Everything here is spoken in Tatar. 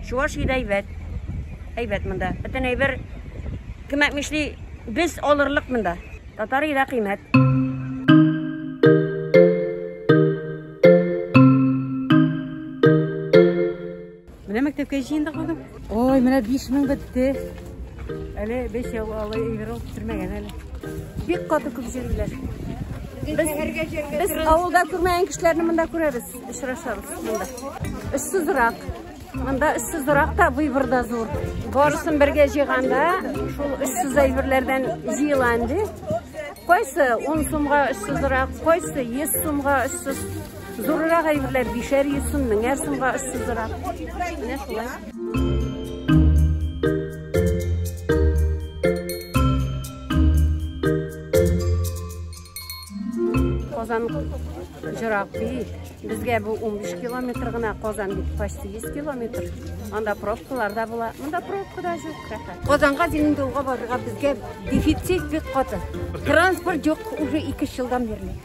Чуваш өйдә әйбәт. Әйбәт монда. Бөтен әйбер кем әйтмешли, без алырлык монда. Татар өйдә кыйммәт. Менә мәктәпкә җыендык бүген. Ой, менә 5000 бетте. Әле 5 ел алай әйбер алып бетермәгән әле. Бик каты күп җөриләр. Без авылда күрмәгән кешеләрне монда күрәбез, очрашабыз монда. Эшсезрак. Монда эшсезрак та выбор да зур. Барысын бергә җыйганда, шул эшсез әйберләрдән җыела инде. Кайсы 10 сумга эшсезрак, кайсы 100 сумга эшсез. Зуррак әйберләр 500 сум, 1000 сумга эшсезрак. Менә шулай. Казан җырак бит. Безгә бу 15 километр гына, Казан бит почти 100 километр. Анда пробкалар да була. Монда пробка да юк, рәхәт. Казанга Зеленодолга барырга безгә дефицит бик каты. Транспорт юк уже 2 елдан бирле.